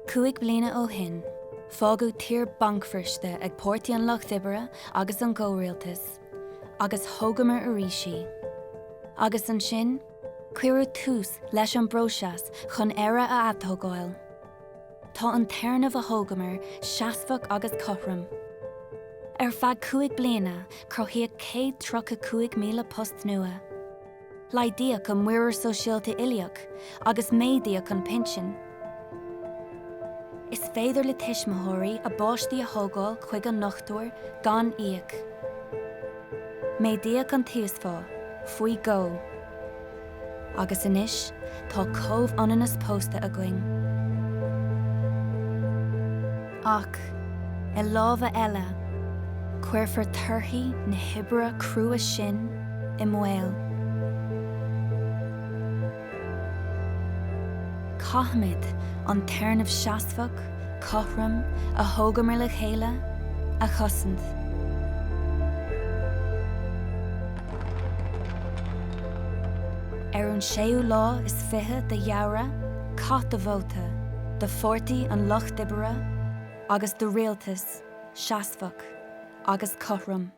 5 bliana ó shin, fágadh tír bancbhriste ag Páirtí an Lucht Oibre agus an gComhrialtas, agus thógamar arís í. Agus ansin, cuireadh tús leis an bpróiseas chun Éire a atógáil. Tá an téarnamh a thógamar seasmhach agus cothrom. Ar feadh 5 bliana, cruthaíodh 135,000 post nua. Laghdaíodh an Muirear Sóisialta Uilíoch agus méadaíodh an pinsean. Is féidir le tuismitheoirí a bpáistí a thógáil chuig an ndochtúir gan íoc. Méadaíodh an t-íosphá faoi dhó. Agus anois tá comhionannas pósta againn. Ach, i lámha eile, cuirfear torthaí na hoibre crua sin i mbaol. Caithfimid an téarnamh seasmhach, cothrom a thógamar le chéile a chosaint. Ar an séú lá is 20 de Fheabhra, caith do vóta do Pháirtí an Lucht Oibre agus do rialtas seasmhach agus cothrom.